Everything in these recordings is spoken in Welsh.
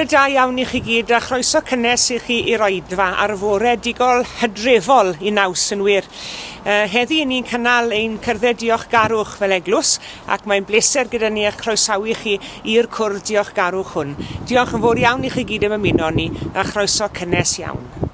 Bore da iawn i chi gyd a chroeso cynnes i chi i'r oedfa ar fore digol hydrefol i naws yn wir. Uh, heddi ni'n cynnal ein cerdded diolchgarwch fel eglwys ac mae'n bleser gyda ni eich croesawu chi i'r cwrdd diolchgarwch hwn. Diolch yn fawr iawn i chi gyd am ymuno ni a chroeso cynnes iawn.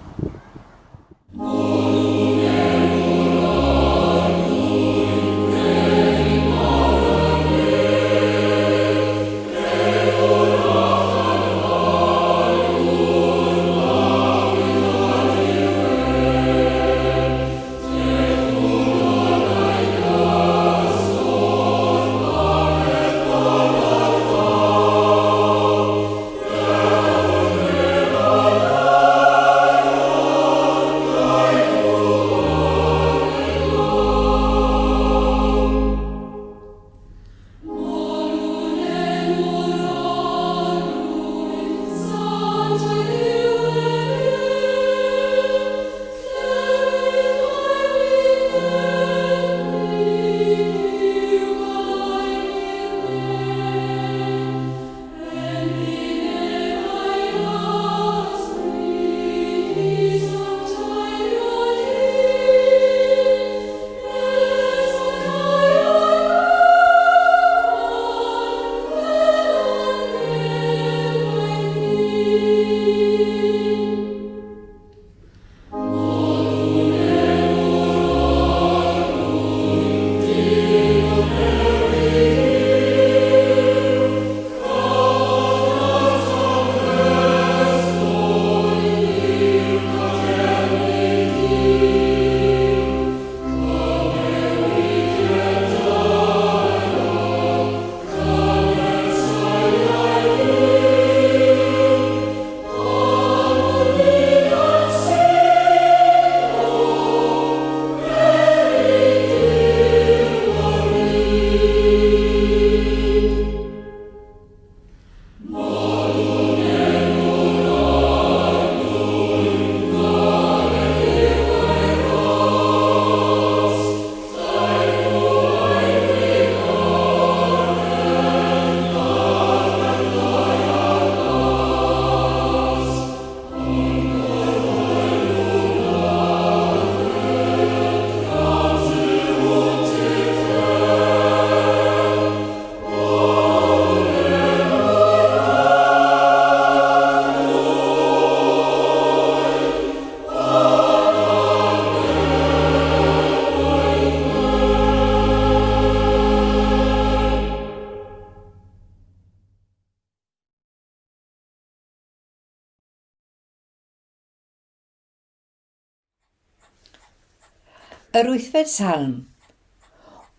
Yr wythfed salm.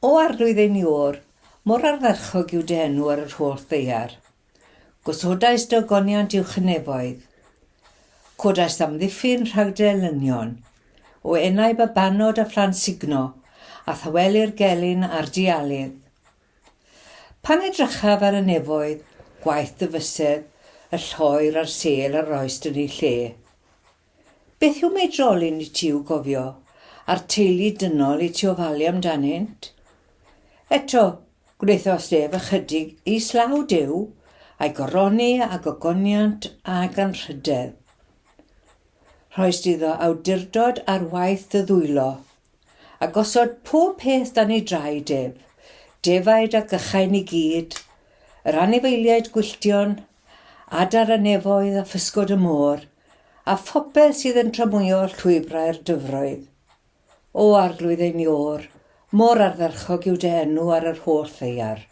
O Arglwydd ein Iôr, mor ardderchog yw dy enw ar yr holl ddaear. Gosodais dy ogoniant uwch y nefoedd. Codais amddiffyn rhag dy elynion. O enau babanod a phlant sugno, a thawelu'r gelyn a'r dialydd. Pan edrychaf ar y nefoedd, gwaith dy fysedd, y lloer a'r sêl a roist yn eu lle. Beth yw meidrolyn i ti i'w gofio, a'r teulu dynol i ti ofalu amdanynt? Eto, gwnaethost ef ychydig islaw Duw, a'i goroni â gogoniant ag anrhydedd. Rhoist iddo awdurdod ar waith dy ddwylo, a gosod pob peth dan ei draed ef, defaid ac ychain i gyd, yr anifeiliaid gwylltion, adar y nefoedd a physgod y môr, a phopeth sydd yn tramwyo llwybrau'r dyfroedd. O Arglwydd ein Iôr, mor ardderchog yw dy enw ar yr holl ddaear.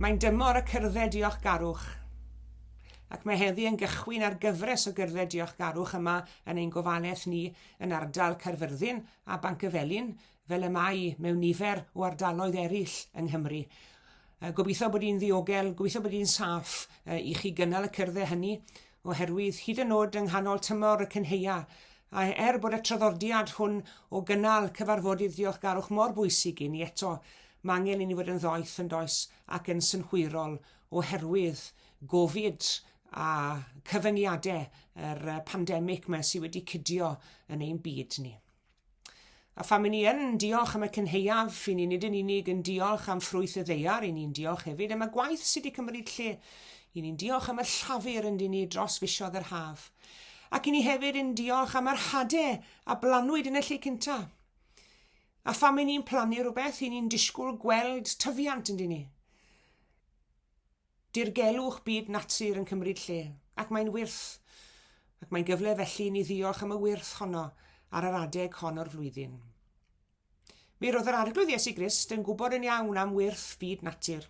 Mae'n dymor y cerdded diolchgarwch. Ac mae heddi yn gychwyn ar gyfres o gerdded diolchgarwch yma yn ein gofalaeth ni yn ardal Caerfyrddin a Bancyfelin, fel y mae mewn nifer o ardaloedd eraill yng Nghymru. Gobeithio bod hi'n ddiogel, gobeithio bod hi'n saff i chi gynnal y cyrddau hynny, oherwydd hyd yn oed yng nghanol tymor y cynhaea, a er bod y traddodiad hwn o gynnal cyfarfodydd diolchgarwch mor bwysig i ni eto, Mae angen i ni fod yn ddoeth yn does ac yn synhwyrol oherwydd gofid a cyfyngiadau yr pandemig yma sydd wedi cydio yn ein byd ni. A pham i ni yn diolch am y cynhaeaf, i ni nid yn unig yn diolch am ffrwyth y ddeiar, i ni'n diolch hefyd am y gwaith sydd wedi cymryd lle. I ni'n diolch am y llafur yn ni dros fisoedd yr haf. Ac i ni hefyd yn diolch am yr hadau a blanwyd yn y lle cyntaf. A pham i ni'n plannu rhywbeth, i ni'n disgwyl gweld tyfiant yn ni. Dirgelwch byd natur yn cymryd lle, ac mae'n wyrth. Ac mae'n gyfle felly i ni ddiolch am y wyrth honno ar yr adeg hon o'r flwyddyn. Mi roedd yr Arglwydd Iesu Grist yn gwybod yn iawn am wyrth byd natur.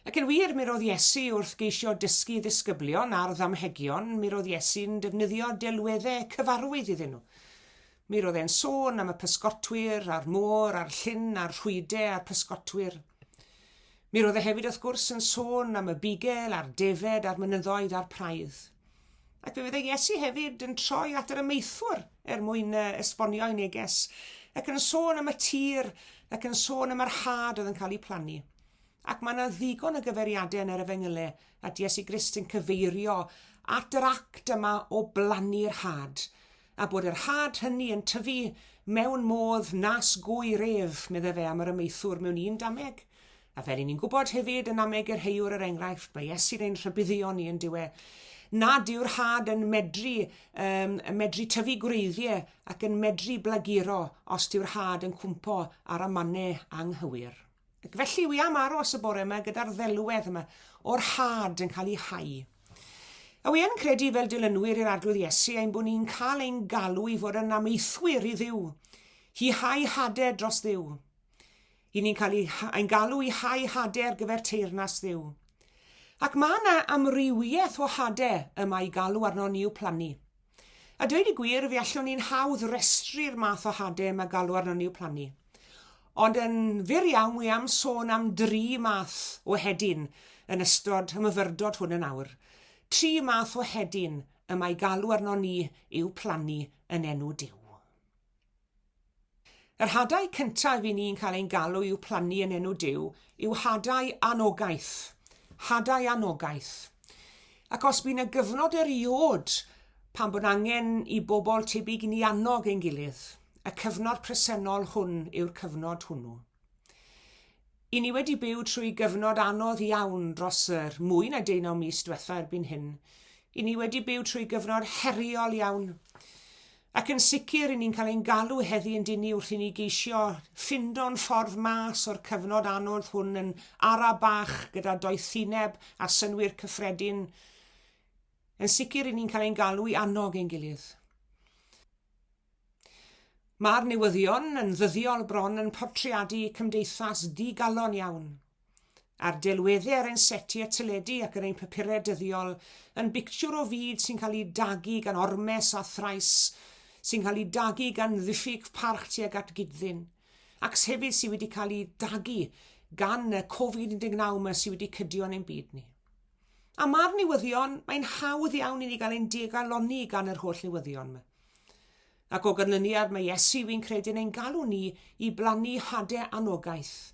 Ac yn wir, mi roedd Iesu wrth geisio dysgu ddisgyblion ar ddamhegion, mi roedd Iesu'n defnyddio delweddau cyfarwydd iddyn nhw. Mi roedd e'n sôn am y pysgotwyr, a'r môr, a'r llyn, a'r rhwyde, a'r pysgotwyr. Mi roedd e hefyd, wrth gwrs, yn sôn am y bugel, a'r defed, a'r mynyddoedd, a'r praidd. Ac fe fydde Iesu hefyd yn troi at yr amaethwr er mwyn esbonio ei neges, ac yn sôn am y tir, ac yn sôn am yr had oedd yn cael ei plannu. Ac mae yna ddigon o gyfeiriadau yn yr Efengylau at Iesu Grist yn cyfeirio at yr act yma o blannu'r had, a bod yr had hynny yn tyfu mewn modd nas gŵyr ef, medde fe am yr amaethwr mewn un dameg. A fel i ni'n gwybod hefyd yn nameg yr heiwr er enghraifft, mae Iesu'n ein rhybuddio ni yn dyw e, nad yw'r had yn medru, um, yn medru tyfu gwreiddiau ac yn medru blaguro os dyw'r had yn cwmpo ar y mannau anghywir. Ac felly wi am aros y bore yma gyda'r ddelwedd yma o'r had yn cael ei hau. A wi yn credu fel dilynwyr i'r Arglwydd Iesu ein bod ni'n cael ein galw i fod yn amaethwyr i Dduw, i hau hadau dros Dduw. I ni'n cael ein galw i hau hadau ar gyfer teyrnas Dduw. Ac mae yna amrywiaeth o hadau y mae galw arno ni i'w plannu. A dweud y gwir, fe allwn ni'n hawdd restru'r math o hadau mae galw arnon ni i'w plannu. Ond yn fyr iawn, wi am sôn am dri math o hedyn yn ystod y myfyrdod hwn yn awr. Tri math o hedyn y mae galw arnon ni i'w plannu yn enw Duw. Yr hadau cyntaf i ni'n cael ein galw i'w plannu yn enw Duw yw hadau anogaeth. Hadau anogaeth. Ac os bu'n y gyfnod eriod pan bod angen i bobl tebyg i ni annog ein gilydd, y cyfnod presennol hwn yw'r cyfnod hwnnw. I ni wedi byw trwy gyfnod anodd iawn dros yr mwy na deunaw mis diwetha erbyn hyn. I ni wedi byw trwy gyfnod heriol iawn. Ac yn sicr, i ni'n cael ein galw heddi yn dyn ni wrth i ni geisio ffindo'n ffordd mas o'r cyfnod anodd hwn yn ara bach gyda doethineb a synnwyr cyffredin. Yn sicr, i ni'n cael ein galw i annog ein gilydd. Mae'r newyddion yn ddyddiol bron yn portreadu cymdeithas digalon iawn. A'r delweddau ar ein setiau teledu ac yn ein papurau dyddiol yn bictiwr o fyd sy'n cael ei dagu gan ormes a thrais, sy'n cael ei dagu gan ddiffyg parch tuag at gyd-ddyn, ac hefyd sydd wedi cael ei dagu gan y Covid-19 yma sydd wedi cydio yn ein byd ni. A mae'r newyddion, mae'n hawdd iawn i ni gael ein digalonni gan yr holl newyddion yma. Ac o ganlyniad mae Iesu, wi'n credu, yn ein galw ni i blannu hade anogaeth.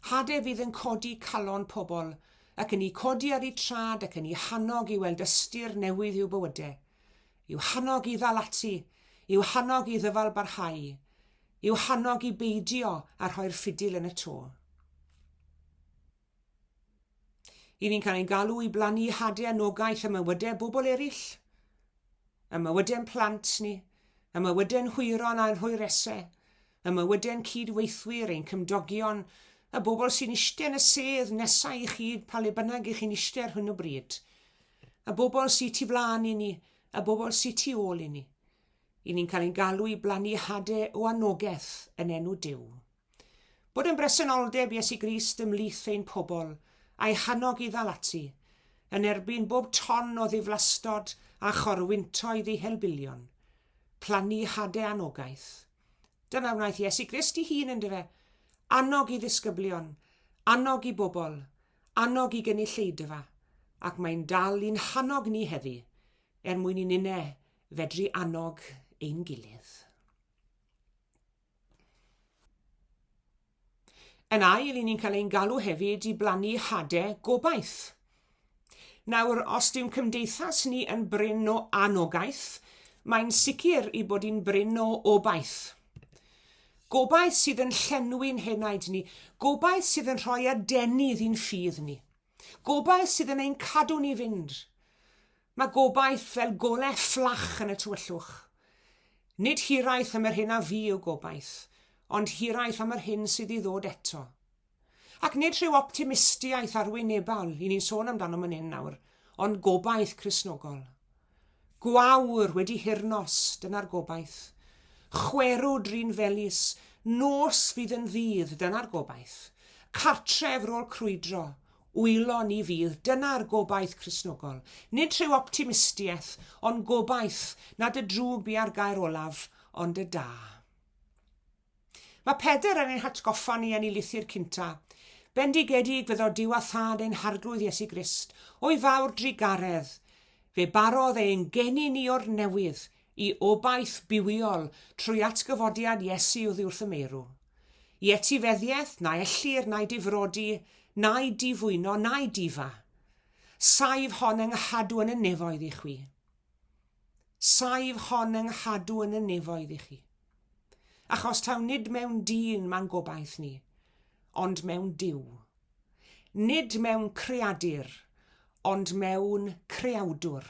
Hade fydd yn codi calon pobl, ac yn eu codi ar eu trad ac yn eu hannog i weld ystyr newydd i'w bywydau. I'w hannog i ddal ati, i'w hannog i ddyfal barhau, i'w hannog i beidio â rhoi'r ffidil yn y to. I ni'n cael ein galw i blannu hade anogaeth ym mywydau bobl eraill, ym mywydau'n plant ni, ym mywydau'n hwyron a'n hwyresau, ym mywydau'n cyd-weithwyr, ein cymdogion, y bobl sy'n eistedd yn y sedd nesau i chi, pa le bynnag i chi'n eistedd ar hyn o bryd, y bobl sy'n tu flaen i ni, y bobl sy'n tu ôl i ni. I ni'n cael ein galw i blannu hade o anogaeth yn enw Duw. Bod yn bresenoldeb Iesu Grist ymhlith ein pobl, a'i hannog i ddal ati, yn erbyn bob ton o ddiflastod a chorwyntoedd ei helbulion. Plannu hade anogaeth. Dyna wnaeth Iesu Grist ei hun, yndyfe? Annog i ddisgyblion, annog i bobl, annog i gynulleidfa, ac mae'n dal i'n hannog ni heddi, er mwyn i ninne fedru annog ein gilydd. Yn ail, i ni'n cael ein galw hefyd i blannu hade gobaith. Nawr, os dyw'n cymdeithas ni yn brin o anogaeth, mae'n sicr i bod hi'n brin o obaith. Gobaith sydd yn llenwi'n henaid ni, gobaith sydd yn rhoi adenydd i'n ffydd ni. Gobaith sydd yn ein cadw ni fynd. Mae gobaith fel golau fflach yn y tywyllwch. Nid hiraeth am yr hyn a fu yw gobaith, ond hiraeth am yr hyn sydd i ddod eto. Ac nid rhyw optimistiaeth arwynebol i ni'n sôn amdano man hyn nawr, ond gobaith Cristnogol. Gwawr wedi hirnos, dyna'r gobaith. Chwerw drin felys, nos fydd yn ddydd, dyna'r gobaith. Cartref rôl crwydro, wylo ni fydd, dyna'r gobaith Cristnogol. Nid rhyw optimistiaeth, ond gobaith nad y drwg bia'r gair olaf, ond y da. Mae Pedr yn ein hatgoffa ni yn ei lythyr cynta, Bendigedig fyddo Duw a Thad ein Harglwydd Iesu Grist, o'i fawr drugaredd, fe barodd e ein geni ni o'r newydd i obaith bywiol trwy atgyfodiad Iesu oddi wrth y meirw. I etifeddiaeth na ellir na'i difrodi, na'i difwyno, na'i difa. Saif hon yng nghadw yn y nefoedd i chwi. Saif hon yng nghadw yn y nefoedd i chi. Achos taw nid mewn dyn mae'n gobaith ni, ond mewn Duw. Nid mewn creadur, ond mewn creawdwr.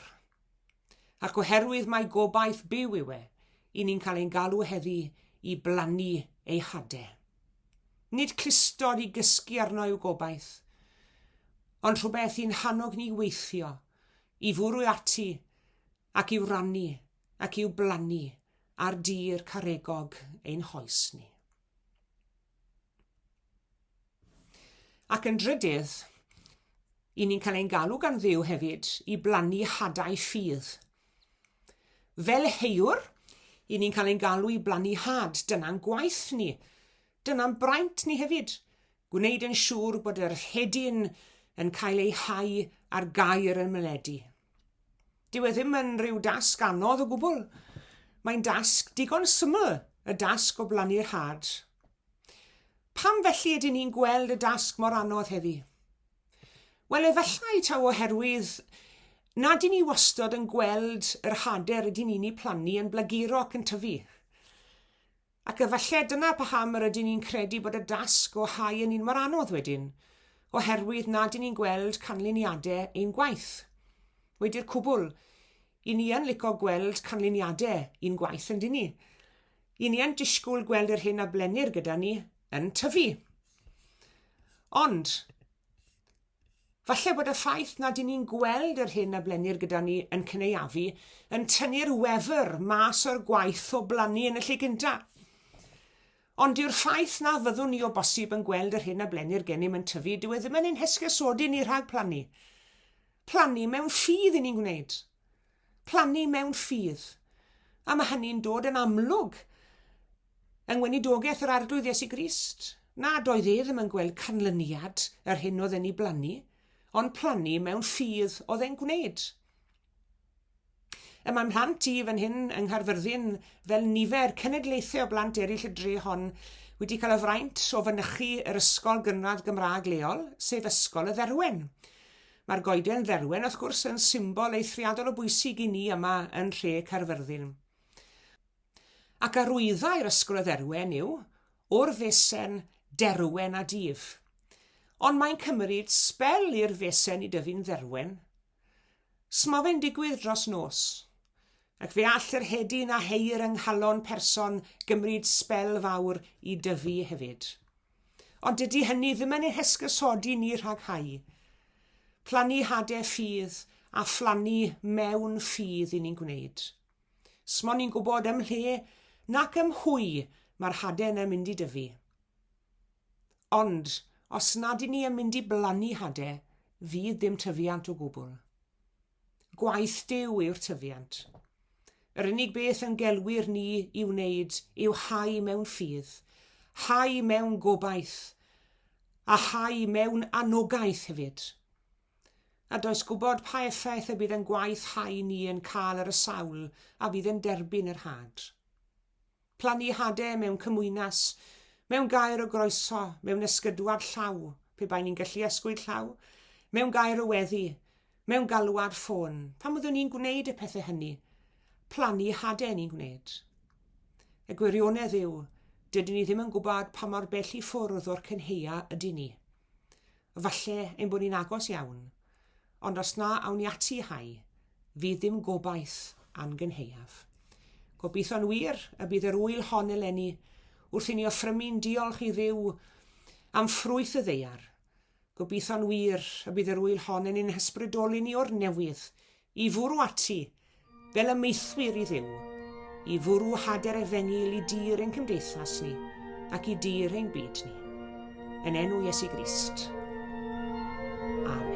Ac oherwydd mai gobaith byw yw e, i ni'n cael ein galw heddi i blannu ei hade. Nid clustod i gysgu arno yw gobaith, ond rhywbeth i'n hannog ni weithio, i fwrw ati ac i'w rannu ac i'w blannu ar dir caregog ein hoes ni. Ac yn drydydd, i ni'n cael ein galw gan Dduw hefyd i blannu hadau ffydd. Fel heiwr, i ni'n cael ein galw i blannu had, dyna'n gwaith ni, dyna'n braint ni hefyd, Gwneud yn siŵr bod yr hedyn yn cael ei hau a'r gair yn myledu. Dyw e ddim yn rhyw dasg anodd o gwbl. Mae'n dasg digon syml, y dasg o blannu'r had. Pam felly ydyn ni'n gweld y dasg mor anodd heddi? Wel, efallai taw oherwydd nad y'n ni wastod yn gweld yr hadau rydyn ni'n eu plannu yn blaguro ac yn tyfu. Ac efallai dyna paham yr ydyn ni'n credu bod y dasg o hau yn un mor anodd wedyn, oherwydd nad y'n ni'n gweld canlyniadau ein gwaith. Wedi'r cwbl, i ni yn lico gweld canlyniadau i'n gwaith yndyn ni? I ni yn disgwyl gweld yr hyn a blenir gyda ni yn tyfu. Ond, Falle bod y ffaith nad y'n ni'n gweld yr hyn a blennir gyda ni yn cynaeafu yn tynnu'r wefr mas o'r gwaith o blannu yn y lle gynta. Ond dyw'r ffaith na fyddwn ni o bosib yn gweld yr hyn a blennir gennym yn tyfu, dyw e ddim yn ein hesgusodi ni rhag plannu. Plannu mewn ffydd y'n ni'n gwneud. Plannu mewn ffydd. A mae hynny'n dod yn amlwg Yng ngweinidogaeth yr Arglwydd Iesu Grist, nad oedd e ddim yn gweld canlyniad yr hyn oedd e'n ei blannu, ond plannu mewn ffydd oedd e'n gwneud. Y mae mhlant i fan hyn yng Nghaerfyrddin, fel nifer cenedlaethau o blant eraill y dre hon, wedi cael y fraint o fynychu yr ysgol gynradd Gymraeg leol, sef Ysgol y Dderwen. Mae'r goeden dderwen, wrth gwrs, yn symbol eithriadol o bwysig i ni yma yn nhre Caerfyrddin. Ac arwyddai'r Ysgol y Dderwen yw, o'r fesen, derwen a dyf. Ond mae'n cymryd sbel i'r fesen i dyfu'n dderwen. Smo fe'n digwydd dros nos. Ac fe all yr hedyn a heir yng nghalon person gymryd sbel fawr i dyfu hefyd. Ond dydy hynny ddim yn ein hesgusodi ni rhag hau. Plannu hade ffydd a phlannu mewn ffydd i ni'n gwneud. Smo ni'n gwybod ym mhle nac ym mhwy mae'r hade yna'n mynd i dyfu. Ond, os nad 'yn ni yn mynd i blannu hade, fydd dim tyfiant o gwbl. Gwaith Duw yw'r tyfiant. Yr unig beth yn gelwir ni i wneud yw hau mewn ffydd, hau mewn gobaith, a hau mewn anogaeth hefyd. A does gwybod pa effaith y bydd yn gwaith hau ni yn cael ar y sawl a fydd yn derbyn yr had. Plannu hade mewn cymwynas, mewn gair o groeso, mewn ysgydwad llaw, pe bai ni'n gallu ysgwyd llaw, mewn gair o weddi, mewn galwad ffôn, pan fyddwn ni'n gwneud y pethau hynny, plannu hade ni'n gwneud. Y gwirionedd yw, dydyn ni ddim yn gwybod pa mor bell i ffwrdd o'r cynheia ydyn ni. Falle ein bod ni'n agos iawn, ond os na awn ni ati i hau, fydd dim gobaith a'n gynhaeaf. Gobeithio'n wir y bydd yr ŵyl hon eleni, wrth i ni offrymu'n diolch i Dduw am ffrwyth y ddaear, gobeithio'n wir y bydd yr ŵyl hon yn ein hysbrydoli ni o'r newydd i fwrw ati fel amaethwyr i Dduw, i fwrw hade'r efengyl i dir ein cymdeithas ni ac i dir ein byd ni. Yn enw Iesu Grist. Amen.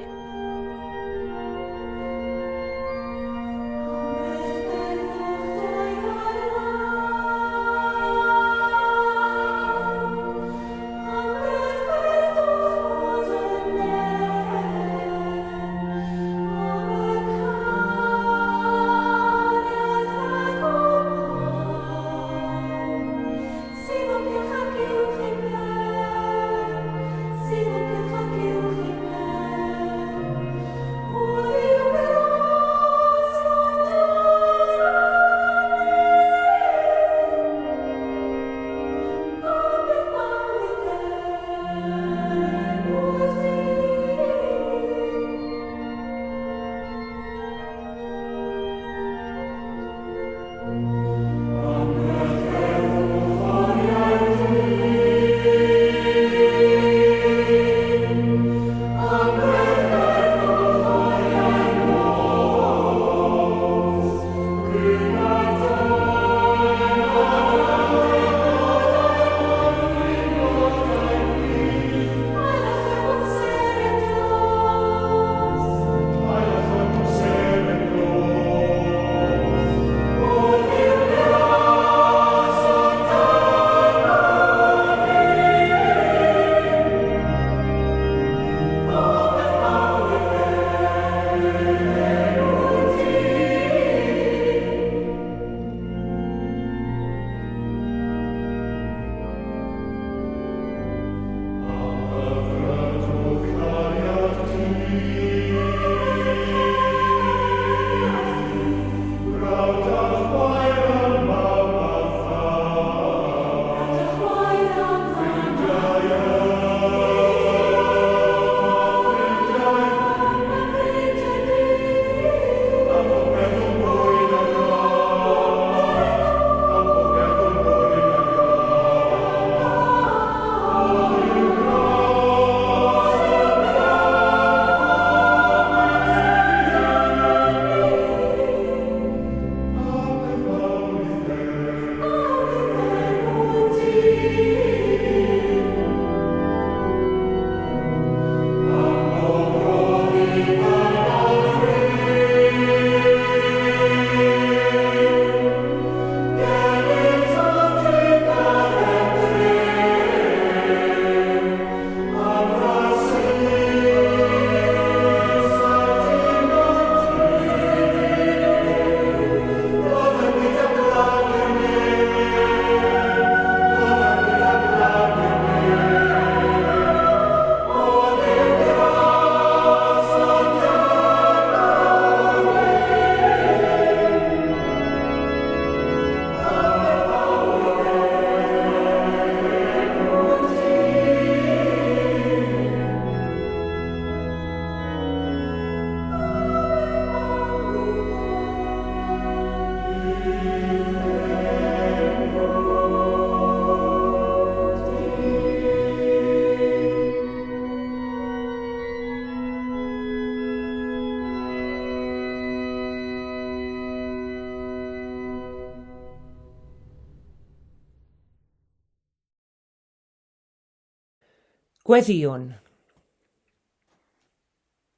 Gweddïwn.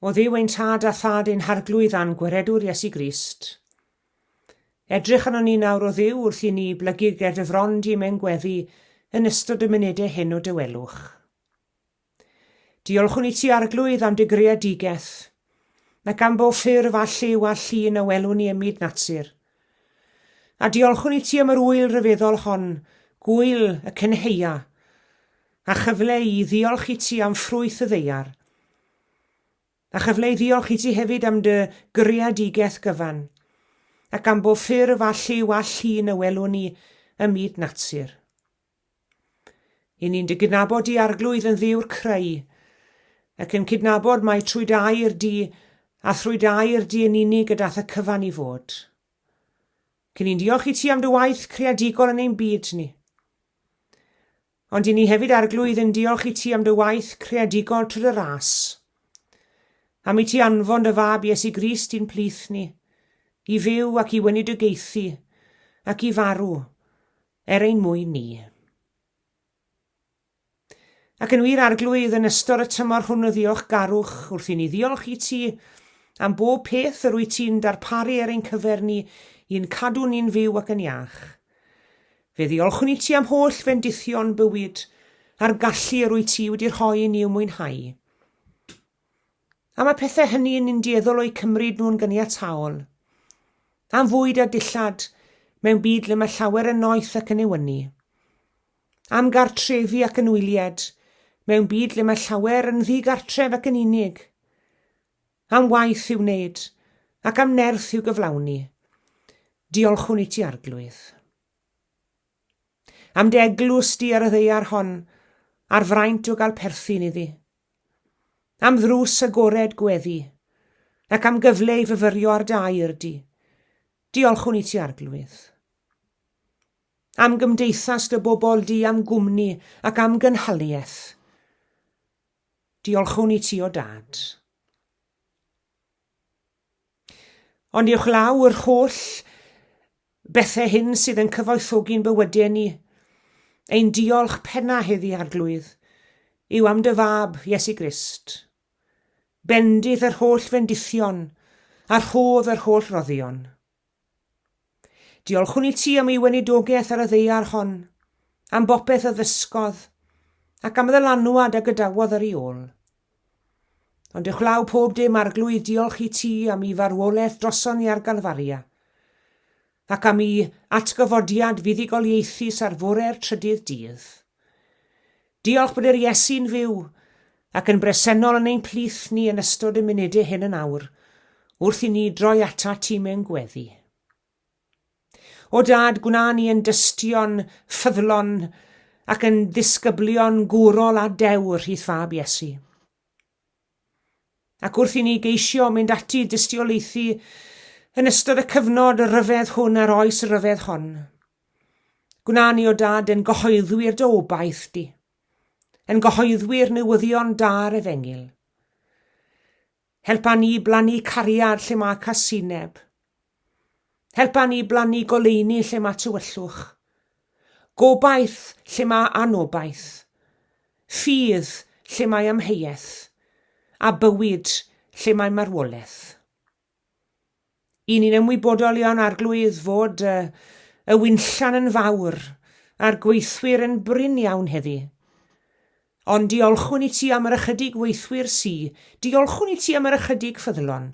O Dduw ein Tad a Thad ein Harglwydd a'n Gwaredwr Iesu Grist, edrych arnon ni nawr o Dduw wrth i ni blygu ger dy fron di mewn gweddi yn ystod y munudau hyn o dawelwch. Diolchwn i ti Arglwydd am dy greadigaeth, ac am bob ffurf a lliw a llun a welwn ni ym myd natur. A diolchwn i ti am yr ŵyl ryfeddol hon, gŵyl y cynheia, A chyfle i ddiolch i ti am ffrwyth y ddaear. A chyfle i ddiolch i ti hefyd am dy greadigaeth gyfan, ac am bob ffurf a lliw a llun y welwn ni ym myd natur. I ni'n dy gydnabod di Arglwydd yn Dduw'r creu, ac yn cydnabod mai trwy dy air di a thrwy dy air di yn unig y dath y cyfan i fod. Cyn ni'n diolch i ti am dy waith creadigol yn ein byd ni. Ond i ni hefyd, Arglwydd, yn diolch i ti am dy waith creadigol trwy dy ras. Am i ti anfon dy fab Iesu Grist i'n plith ni, i fyw ac i weinidogaethu, ac i farw, er ein mwyn ni. Ac yn wir, Arglwydd, yn ystod y tymor hwn o ddiolchgarwch, wrth i ni ddiolch i ti am bob peth yr wyt ti'n darparu er ein cyfer ni, i'n cadw ni'n fyw ac yn iach. Fe ddiolchwn i ti am holl fendithion bywyd a'r gallu yr wyt ti wedi rhoi i ni i'w mwynhau. Am y pethau hynny ni'n dueddol o'u cymryd nhw'n gyniataol. Am fwyd a dillad mewn byd le mae llawer yn noeth ac yn newynu. Am gartrefi ac yn wylied mewn byd le mae llawer yn ddigartref ac yn unig. Am waith i'w wneud, ac am nerth i'w gyflawni. Diolchwn i ti, Arglwydd. Am dy eglwys di ar y ddaear hon, a'r fraint o gael perthyn iddi. Am ddrws agored gweddi, ac am gyfle i fyfyrio ar dy air di. Diolchwn i ti, Arglwydd. Am gymdeithas dy bobl di, am gwmni, ac am gynhaliaeth. Diolchwn i ti o Dad. Ond uwchlaw yr holl bethau hyn sydd yn cyfoethogi'n bywydau ni, ein diolch penna heddi Arglwydd, yw am dy fab, Iesu Grist. Bendith yr holl fendithion, a rhodd yr holl roddion. Diolchwn i ti am ei weinidogaeth ar y ddaear hon, am bopeth a ddysgodd, ac am ddylanwad a gadawodd ar ei ôl. Ond uwchlaw pob dim, Arglwydd, diolch i ti am ei farwolaeth droson ni ar Galfaria, ac am ei atgyfodiad fuddugoliaethus ar fore'r trydydd dydd. Diolch bod yr Iesu'n fyw ac yn bresennol yn ein plith ni yn ystod y munudau hyn yn awr, wrth i ni droi atat ti mewn gweddi. O Dad, gwna ni yn dystion ffyddlon ac yn ddisgyblion gwrol a dewr i'th fab Iesu. Ac wrth i ni geisio mynd ati i dystiolaethu yn ystod y cyfnod ryfedd hwn a'r oes ryfedd hon, gwna ni o Dad yn gyhoeddwyr dy obaith di, yn gyhoeddwyr newyddion da'r efengyl. Helpa ni blannu cariad lle mae casineb. Helpa ni blannu goleuni lle mae tywyllwch. Gobaith lle mae anobaith. Ffydd lle mae amheuaeth. A bywyd lle mae marwolaeth. I ni'n ymwybodol iawn, Arglwydd, fod y, y winllan yn fawr a'r gweithwyr yn brin iawn heddi. Ond diolchwn i ti am yr ychydig weithwyr sy, diolchwn i ti am yr ychydig ffyddlon.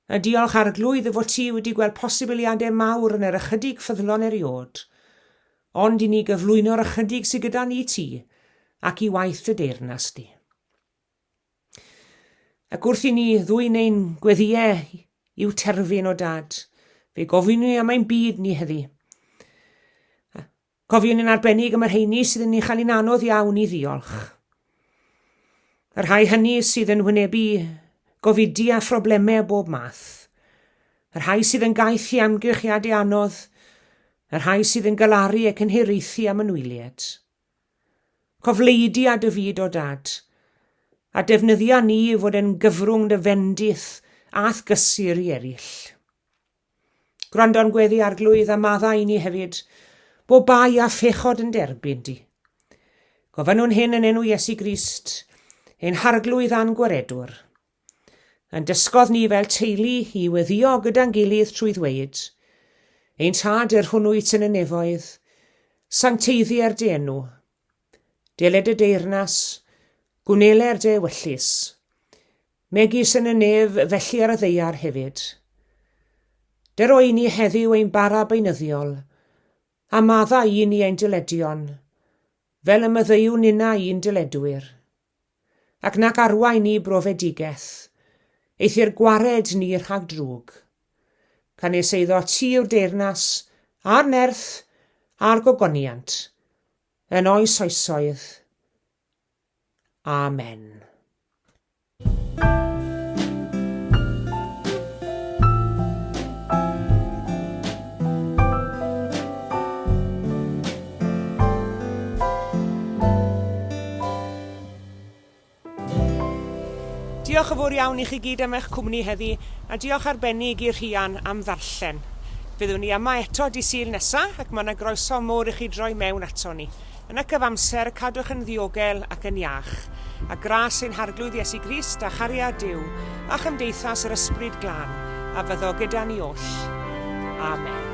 A diolch Arglwydd dy fod ti wedi gweld posibiliadau mawr yn yr ychydig ffyddlon eriôd. Ond i ni gyflwyno'r ychydig sy gyda ni i ti, ac i waith dy deyrnas di. Ac wrth i ni ddwyn ein gweddïau i'w terfyn o Dad, fe gofyn ni am ein byd ni heddi. Cofiwn yn arbennig am y rheini sydd yn ei chael hi'n anodd iawn i ddiolch. Y rhai hynny sydd yn wynebu gofidi a phroblemau o bob math. Y rhai sydd yn gaeth i amgylchiadau anodd. Y rhai sydd yn galaru ac yn hiraethu am anwyliaid. Cofleidi a dy fyd o Dad, a defnyddia ni i fod yn gyfrwng dy fendith a'th gysur i eraill. Gwrando'n gweddi Arglwydd a maddau i ni hefyd, bob bai a phechod yn derbyn di. Gofynnwn hyn yn enw Iesu Grist, ein Harglwydd a'n Gwaredwr. Yn dysgodd ni fel teulu i weddïo gyda'n gilydd trwy ddweud, Ein Tad yr hwn wyt yn y nefoedd, sancteiddier dy enw. Deled y deyrnas, gwneler dy ewyllys. Megis yn y nef, felly ar y ddaear hefyd. Dyro i ni heddiw ein bara beunyddiol, a madda i ni ein dyledion, fel y maddeuwn ninnau i'n dyledwyr. Ac nac arwain ni brofedigaeth, eithr gwared ni rhag drwg. Canys eiddo ti yw'r deyrnas, a'r nerth, a'r gogoniant, yn oes oesoedd. Amen. Diolch yn fawr iawn i chi gyd am eich cwmni heddi, a diolch arbennig i Rhian am ddarllen. Byddwn ni yma eto di Sul nesa, ac mae yna groeso mowr i chi droi mewn ato ni. Yn y cyfamser, cadwch yn ddiogel ac yn iach. A gras ein Harglwydd Iesu Grist a chariad Duw a chymdeithas yr Ysbryd Glân a fyddo gyda ni oll. Amen.